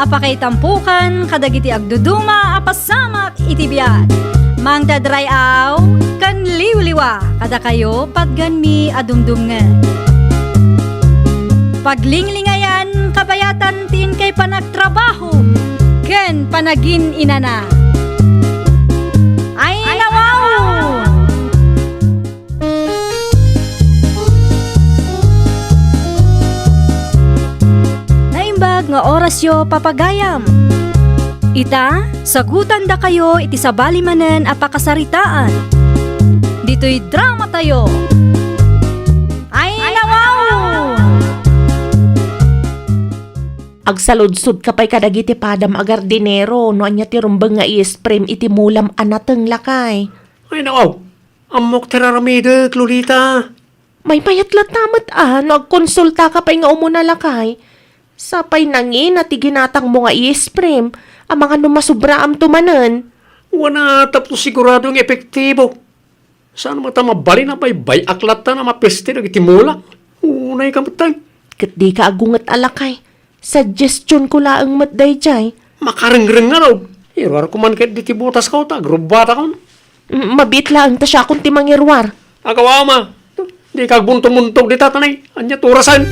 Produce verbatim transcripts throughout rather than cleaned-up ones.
Pakaitampukan kadagiti agduduma a pasamak iti biag. Mangted ray-aw ken liwliwa kadakayo patganmi a dumdumngeg. Paglinglingayan kabayatan ti inkay panagtrabaho ken panagin-inana. Ay, nawaw! Naimbag nga orasyo, papagayam. Ita, sagutandakayo iti sabali manen a pakasaritaan. Ditoy dramatayo. Ay, nawaw! Agsaludsodka pay kadagiti padam a gardinero no ania ti rumbeng nga i-spray iti mulam a nateng, lakay. Ay, nawaw! Ammok ti raramidek, Lolita. Maymayat latta met a no agkonsultaka pay nga umuna, lakay. Sapay nangina ti ginatangmo nga i-spray, amangan no masubraamto manen. Wana tapno sigurado nga epektibo. Saan met a mabalin a baybay-ak latta a mapeste dagiti mulak. Unay ka met, tay. Ket dika agunget a, lakay. Suggestion ko laeng met daydiay. Makarengreng ngarud. Iruarko man ket diti botasko ta agrubbatakon. Mm, mabiit laeng ta siakon ti mangiruar. Agawama. Dika agbuntomuntog dita, tanay. Ania ti orasen?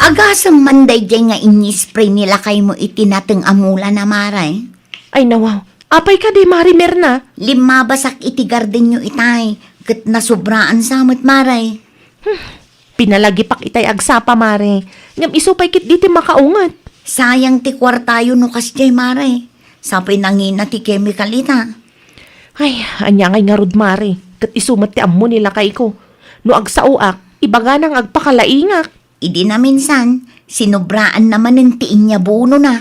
Agasem man daydiay nga ini-spray ni lakaymo iti nateng a mula na, Mare. Ay, nawaw. Apay kadi, Mare Mirna? Limmabasak iti gardenyo itay, ket nasobraan sa met, Mare. Hmm, pinalagipak itay agsapa, Mare. Ngem isu pay ketdi ti makaunget. Sayang ti kuartayo no kasdiay, Mare. Sapay nangina ti kemikal ita. Ay, ania ngay ngarud, Mare? Ket isu met ti ammo ni lakayko. No agsaoak, ibagana nga agpakalaingak. Idi naminsan, sinobraanna manen ti inyabunona.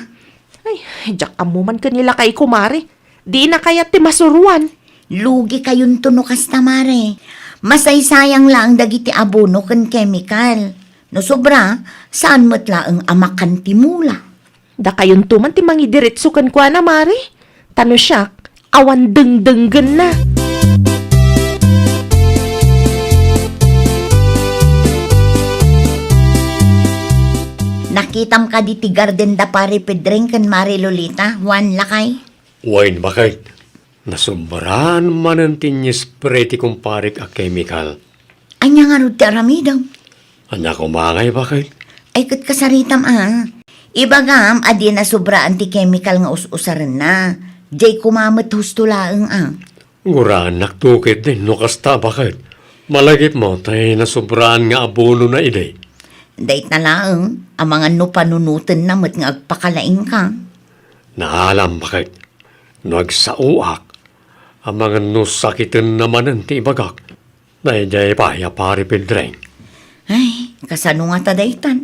Ay, diak ammo man ken ni lakayko, Mare. Dina kayat ti masuroan. Lugikayonto no kasta, Mare. Masaysayang laeng dagiti abono ken kemikal. No sobra, saan met laeng a makan ti mula. Dakayonto man ti mangidiretso kenkuana, Mare. Ta no siak, awan dengdenggenna. Nakitam kadi ti garden da Pare Pedreng ken Mare Lolita, Juan, lakay? Wen, baket. Nasobraan manen ti ini-spray ti kumparek a kemikal. Ania ngarud ti aramidem? Ania koma ngay, baket? Ay, ket kasaritam a. Ibagam a di nasobraan ti kemikal nga us-usarenna. Diay koma met husto laeng a. Guraennakto ketdi no kasta, baket. Malagipmo tay nasobraan nga abonona idi. Dayta laeng, amangan no panunotenna met nga agpakalaingka. Naalam, baket. No agsaoak, amangan no sakitenna manen ti ibagak. Daydiay pay a Pare Pedreng. Ay, kasano ngata daytan?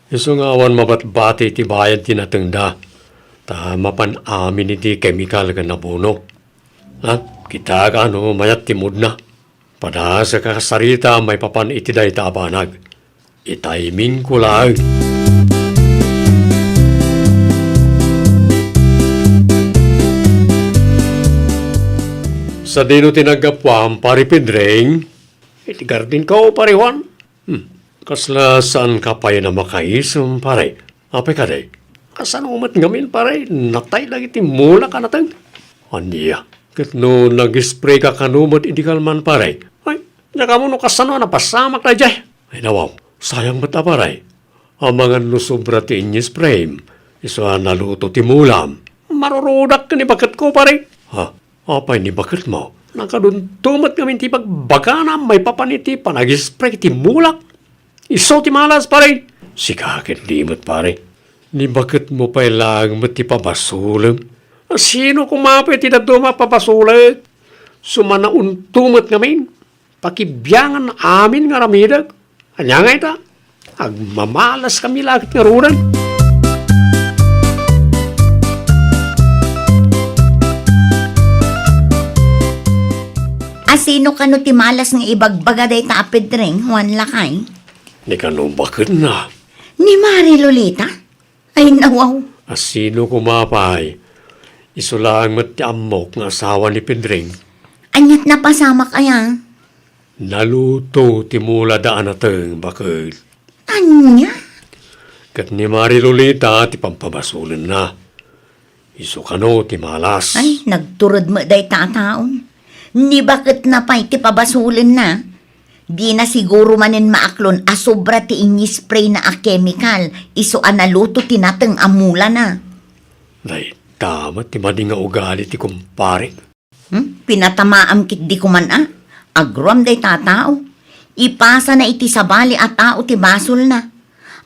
Isu nga awan mabatbati ti bayad ti natengda, ta mapan amin iti kemikal ken abono. Ha? Kitak a no mayat ti moodna. Padasek a kasarita maipapan iti dayta a banag. Itimingko laeng. Sadino ti naggapuam, Pare Pedreng? Iti gardenko, Pare Juan. Hmm. Kasla saanka pay a makaisem, pare? Apay kadi? Kasano met ngamin, pare? Natay dagiti mulak a nateng. Ania? Ket no nag-spray ka kano met idi kalman, pare? Ay, diak ammo no kasano a napasamak daydiay. Ay, nawaw, sayang met a, pare. Amangan no sobra ti ini-sprayem, isu a naluto ti mulam. Marurudak ken ni baketko, pare. Ha? Apay ni baketmo? Nakadunto met ngamin ti bagbagana maipapan iti panag-spray ti mulak. Isu ti malas, pare. Sika ket di met, pare. Ni baketmo pay laeng met ti pabasolem. Sino koma pay ti dadduma a pabasolek? Sumanaunto met ngamin. Pakibiangan amin nga aramidek. Ania ngay ta? Agmamalas kami laket ngaruden. A, sino kano ti malas nga ibagbaga dayta a Pedreng, Juan, lakay? Ni kano baketna? Ni Mari Lolita? Ay, nawaw. A, sino koma pay? Isu laeng met ti ammok nga asawa ni Pedreng. Aniat napasamak aya? Naluto ti mulada a nateng, baket. Ania? Ket ni Mari Lolita ti pampabasolenna. Isu kano ti malas. Ay, nagtured met dayta a taon. Ni baketna pay ti pabasolenna. Dina siguro manen maaklon a sobra ti inisprayna a kemikal isu a naluto ti nateng a mulana. Dayta met ti madi nga ugali ti kumpare. Hmm? Pinatamaam ketdi koman a. Agruam dayta a tao. Ipasana iti sabali a tao ti basolna.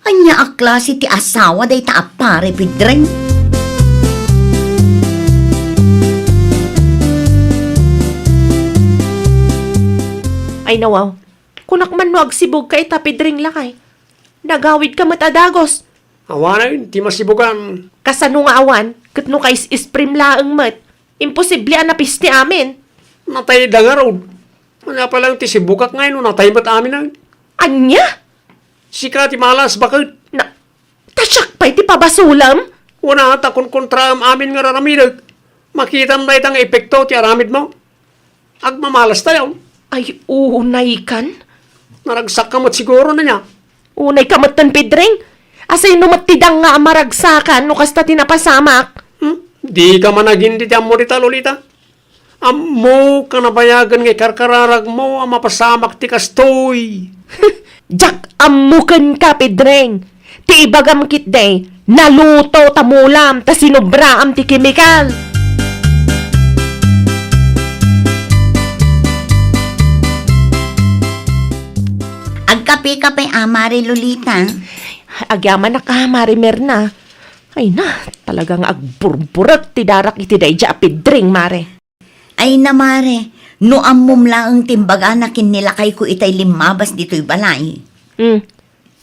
Ania a klase ti asawa dayta a Pare Pedreng? Ay, nawaw. Kunak man no agsibugka ita, Pedreng, lakay. Nagawidka met a dagos. Awanen ti masibugan. Kasano nga awan? Ket no kais-isprim laeng met, imposible a napisti amin. Natayda ngarud. Ania pay laeng ti sibugak ngay no natay met amin? Ania? Sika ti malas, baket. Na, ta siak pay ti pabasolem? Wen a, ta kunkontraem amin nga raramidek. Makitam dayta nga epekto ti aramidmo. Agmamalas tayo. Ay, unaykan? Naragsakka met siguro, ania? Unayka metten, Pedreng? Asino met ti danga a maragsakan no kasta ti napasamak? Hmm? Dika man agin ti ammo dita, Lolita. Ammok a nabayagen nga ikarkararagmo a mapasamak ti kastoy. Diak ammo kenka, Pedreng. Ti ibagam ketdi, naluto ta mulam ta sinobraam ti kemikal. Agkapeka pay a, Mare Lolita? Agyamanak a, Mare Merna. Ay na, talaga nga agburburek ti darak iti daydiay a Pedreng, Mare. Ay na, Mare, no ammom laeng ti imbagana ken ni lakayko itay limmabas ditoy balay. Hmm.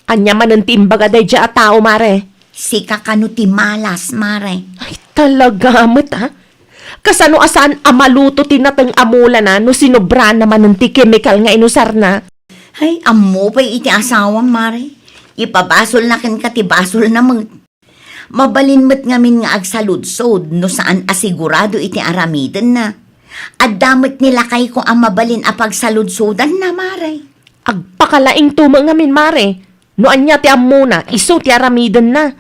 Ania manen ti imbaga daydiay a tao, Mare? Sika kano ti malas, Mare. Ay, talaga met, a? Kasano a saan a maluto ti nateng a mulana no sinobrana manen ti kemikal nga inusarna? Ay, ammo pay iti asawam, Mare. Ipabasolna kenka ti basolna met. Mabalin met ngamin nga agsaludsod no saan a sigurado iti aramidenna. Adda met ni lakayko a mabalin a pagsaludsodanna, Mare. Agpakalaingto met ngamin, Mare. No ania ti ammona, isu ti aramidenna.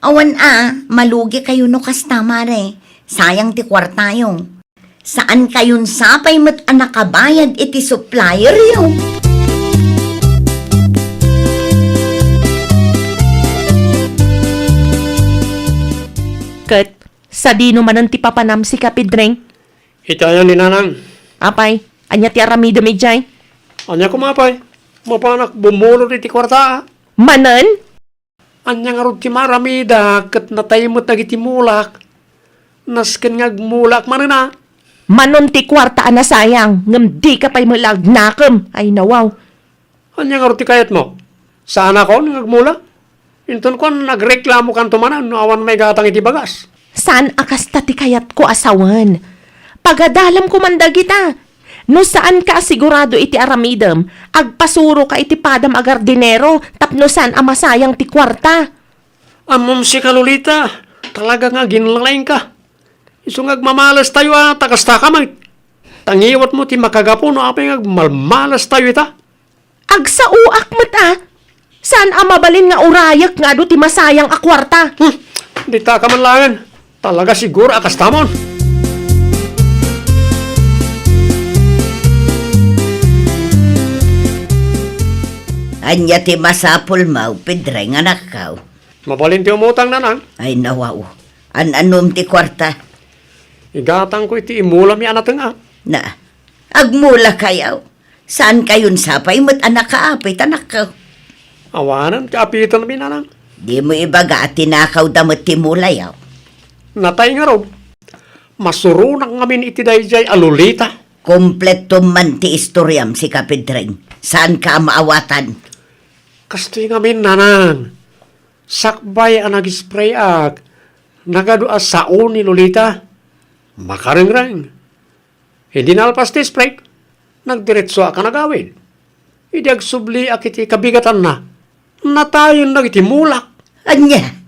Awan a, malugikayo no kasta, Mare. Sayang ti kuartayo. Saankayon sapay met a nakabayad iti supplieryo. Ket sadino manen ti papanam, sika, Pedreng? Iti ayan ni Nanang. Apay, ania ti aramidem idiay? Ania koma pay? Mapanak bumulod iti kuarta. Manen? Ania ngarud ti maramida ket natay met dagiti mulak? Nasken nga agmulak manen a. Manon ti kuarta a nasayang, ngem dika pay met la agnakem. Ay, nawaw. Ania ngarud ti kayatmo? Saanakon nga agmula? Inton kuan, nagreklamokanto manen no awan maigatang iti bagas. Saan a kasta ti kayatko a sawen. Pagadalam koman dagita. No saanka a sigurado iti aramidem, agpasuroka iti padam a gardinero tapno saan a masayang ti kuarta. Ammom sika, Lolita, talaga nga aginlalaingka. Isu nga agmamalastayo a ta kastaka met. Ta ngiwatmo ti makagapu no apay nga agmalmalastayo ita. Agsaoak met a. Saan a mabalin nga urayek nga adu ti masayang a kuarta. Hmm, ditaka man laengen. Talaga siguro a kastamon. Ania ti masapulmo, Pedreng, anakko? Mabalin ti umutang, Nanang. Ay, nawaw. An-anom ti kuarta? Igatangko iti imulami a nateng a. Na, agmulakayo. Saankayon sapay met a nakaapit, anakko? Awanen ti apitanmi, Nanang. Dimo ibaga a tinakawda met ti mulayo. Natay ngarud. Masuronak ngamin iti daydiay a Lolita. Kompletom man ti istoriam, sika, Pedreng. Saanka a maawatan? Kastoy ngamin, Nanang. Sakbay a nag-sprayak, nagadu a sao ni Lolita. Makarengreng. Idi nalpas ti spray, nagdiretsoak a nagawid. Idi agsubliak iti kabigatanna, natayen dagiti mulak. Ania?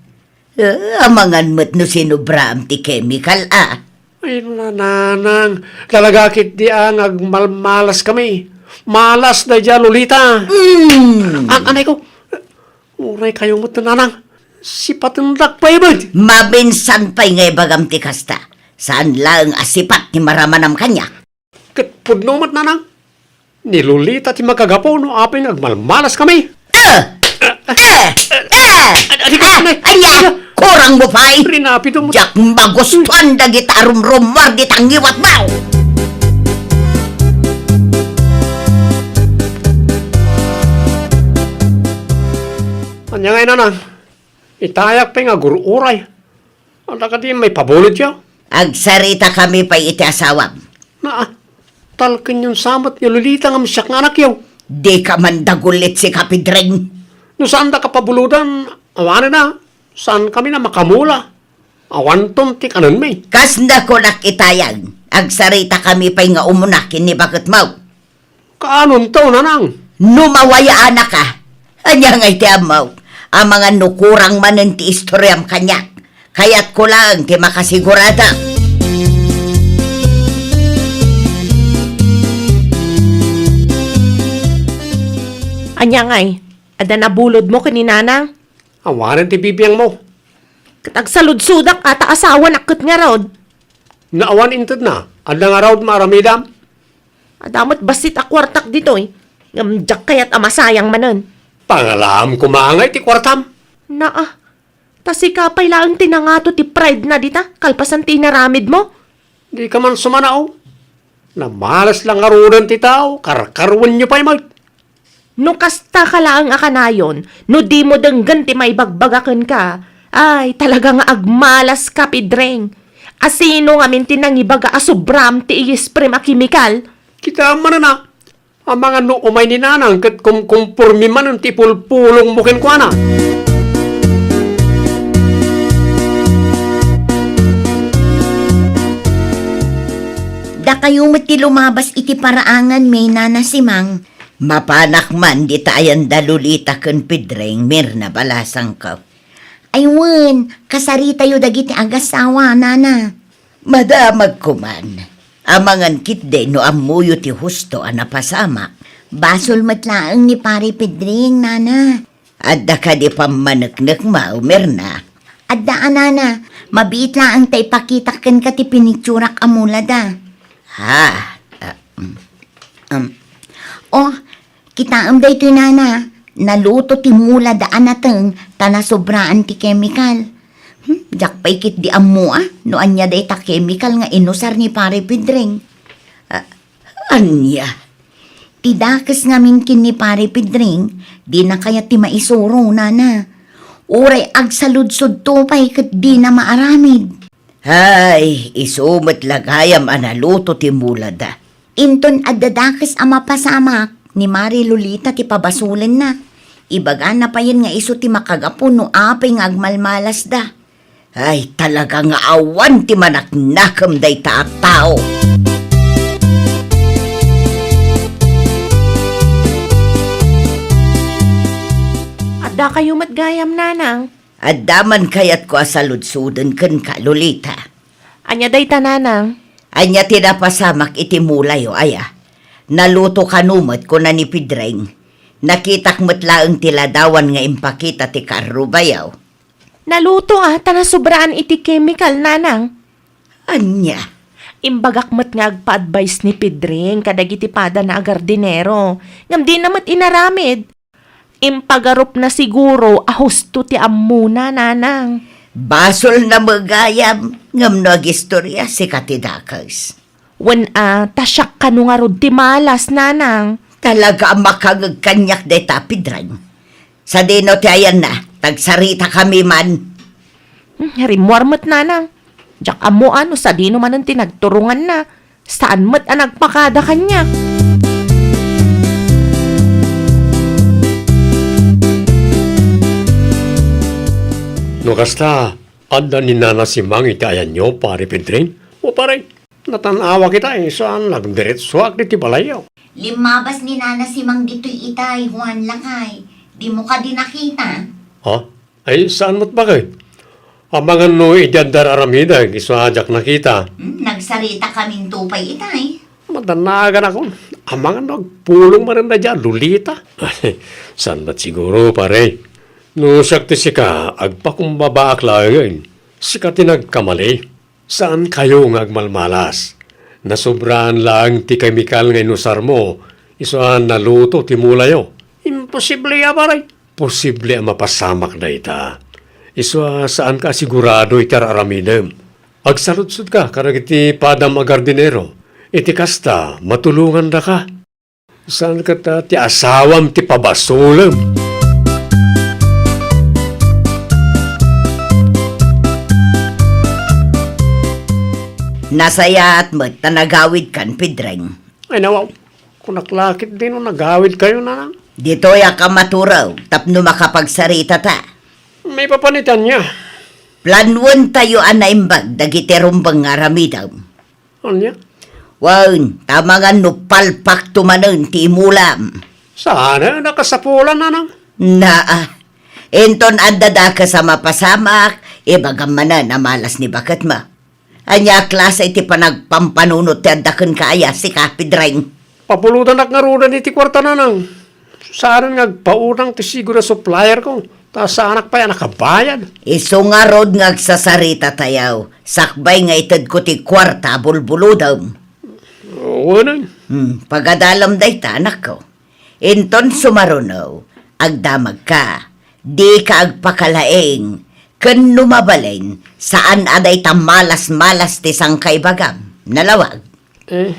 Eh, amangan met no sinobraam ti kemikal, a. Ay, Nanang, talaga ketdi a nga agmalmalaskami. Malas daydiay a Lolita. Mm. An-, anay ko, uray kayo met, Nanang. Sipatendak pay met. Maminsan pay nga ibagam ti kasta. Saan laeng a sipat ti maramanam kaniak. Ket pudno met, Nanang. Ni Lolita ti makagapu no apay nga agmalmalaskami. Eh! Eh! Eh! Adi ka, eh, anay. Ania? Kurang mo pay? Rinapidom. Diak magustuan dagita a rumrumuar dita ngiwatmo. Ania ngay, Nanang? Itayak pay nga agur-uray. Adda kadi maipabulodyo? Agsaritakami pay iti asawam. Naa, talkenyon sa met ni Lolita ngem siak nga anakyo. Dika man dagullit, sika, Pedring. No saandaka pabulodan, awanen a, saankami a makamula. Awanton ti kanenmi. Kasna kunak, itayag, agsaritakami pay nga umuna ken ni baketmo. Kaanonto, Nanang? No mawayaanaka, ania ngay ti ammok? Amangan no kurang manen ti istoriam kaniak, kayatko laeng ti makasigurada. Ania ngay? Adda nabulodmo ken ni Nanang? Awanen ti bibiangmo. Ket agsaludsodak a ta asawanak ket ngarud. No awan intedna, adda ngarud maaramidam? Adda met bassit a kuartak ditoy, ngem diak kayat a masayang manen. Pangalaam koma ngay ti kuartam. Naa, ta sika pay laeng ti nangato ti pride na dita, kalpasan ti inaramidmo. Dika man sumanao. Namalas la ngaruden ti tao, karkaruenyo pay met. No kasta ka laeng a kanayon, no dimo denggen ti maibagbaga kenka, ay, talaga nga agmalaska, Pedring. Asino ngamin ti nangibaga a sobram ti iisprem a kemikal? Kitaem manen a, amangan no umay ni Nanang ket kumkumpormi manen ti pulpulongmo kenkuana. Dakayo met ti lumabas iti paraanganmi, Nana Simang. Mapanak man dita ayan da Lolita ken Pedring, Mirna, balasangko. Ay wen, kasaritayo dagiti agassawa, Nana. Madamagko man. Amangan ketdi no ammoyo ti husto a napasamak. Basol met laeng ni Pare Pedring, Nana. Adda kadi pammaneknekmo, Mirna? Adda a, Nana. Mabiit laeng ta ipakitak kenka ti pinitsurak a mulada. Ha? Ah, mm. Um. Oh, kitaem daytoy, Nana. Naluto ti mulada a nateng ta nasobraan ti kemikal. Hmm, diak pay ketdi ammo a no ania dayta kemikal nga inusar ni Pare Pedring. Ah, ania? Ti dakes ngamin ken ni Pare Pedring, dina kayat ti maisuro, Nana. Uray agsaludsodto pay ket dina maaramid. Hay, isu met la gayam a naluto ti mulada. Inton adda dakes a mapasamak, ni Mari Lolita ti pabasolenna. Ibagana payen nga isu ti makagapu no apay nga agmalmalasda. Ay, talaga nga awan ti manaknakem dayta a tao. Adda kayo met gayam, Nanang? Adda man kayatko a saludsoden kenka, Lolita. Ania dayta, Nanang? Ania ti napasamak iti mulayo, aya? Naluto kano met, kuna ni Pedring. Nakitak met laeng ti ladawan nga impakita ti karrubayo. Naluto a, ta nasobraan iti kemikal, Nanang. Ania? Imbagak met nga agpa-advise ni Pedring kadagiti padana a gardinero, ngem dina met inaramid. Impagarupna siguro a husto ti ammona, Nanang. Basolna met gayam, ngem no agistorya, sika ti dakes. Wen a, ta siak kano ngarud ti malas, Nanang. Talaga a makangeg kaniak dayta a Pedring. Sadino ti ayanna, tagsaritakami man. Hmm, rimmuar met, Nanang. Diak ammo a no sadino manen ti nagturonganna. Saan met a nagpakada kaniak. No kasta, adda ni Nana Simang iti ayanyo, Pare Pedring? O, pare, natan-awak ita, isu a nagdiretsoak ditoy balayyo. Limmabas ni Nana Simang ditoy itay, Juan, lakay. Dimo kadi nakita? Ha? Ay, saan met baket? Amangan no idi adda ar-aramidek, isu a diak nakita. Hmm, nagsarita kaminto pay itay. Madanagan ako. Amangan no agpulong manen daydiay a Lolita? Saan met siguro, pare. No siak ti sika, agpakumbabaak laengen. Sika ti nagkamali. Saankayo nga agmalmalas. Nasobraan laeng ti kemikal nga inusarmo, isu a naluto ti mulayo. Imposible a, pare. Posible a mapasamak dayta. Isu a saanka a sigurado iti ar-aramidem. Agsaludsodka kadagiti padam a gardinero. Iti kasta, matulongandaka. Saan kata ti asawam ti pabasolem? Nasayaat met ta nagawidkan, Pedreng. Ay, nawaw. Kunak la ketdi no nagawidkayo, nanang. Ditoyak a maturew tapno makapagsaritata. Maipapan iti ania? Planuentayo a naimbag dagiti rumbeng nga aramidem. Ania? Wen, ta amangan no palpakto manen ti imulam. Saan a nakasapulan, nanang? Naa. Inton adda dakes a mapasamak, ibagam manen a malas ni baketmo. Ania a klase iti panagpampanunot ti adda kenka aya, sika, Pedreng? Pabulodanak ngaruden iti kuarta, nanang. Saanen nga agpautang ti sigud a supplierko, ta saanak pay a nakabayad. Isu ngarud nga agsasaritatayo, sakbay nga itedko ti kuarta a bulbulodem. Wen. Hmm, pagadalem dayta, anakko. Inton sumaruno, agdamagka. Dika agpakalaing, ken no mabalin, saan a dayta malas-malas ti sangkaibagam. Nalawag? Eh,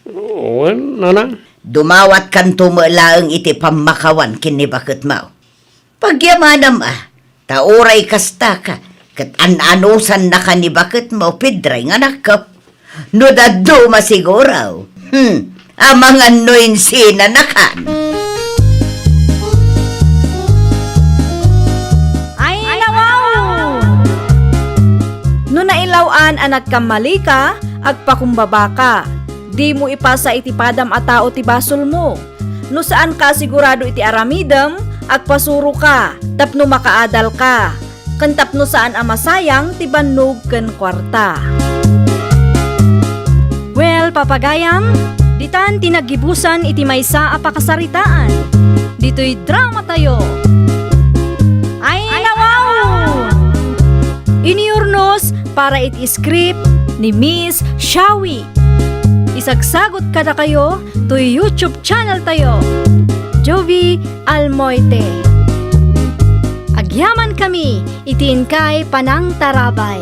wen, nanang. Dumawatkanto met laeng iti pammakawan ken ni baketmo. Pagyamanam a, ta uray kasta ka, ket an-anusannaka ni baketmo, Pedreng, anakko. No dadduma siguro, hmm, amangan no insinanakan. Ay, nawaw! No nailaw-an a nagkammalika, agpakumbabaka. Dimo ipasa iti padam a tao ti basolmo. No saanka a sigurado iti aramidem, agpasuroka tapno makaadalka, ken tapno saan a masayang ti bannog ken kuarta. Well, papagayam, ditan ti naggibusan iti maysa a pakasaritaan. Ditoy dramatayo. Ay, nawaw! Inurnos para iti script ni Miss Shawi. Isagsagot kadakayo toy YouTube channel tayo, Jovi Almoite. Agyaman kami iti inkay panangtarabay.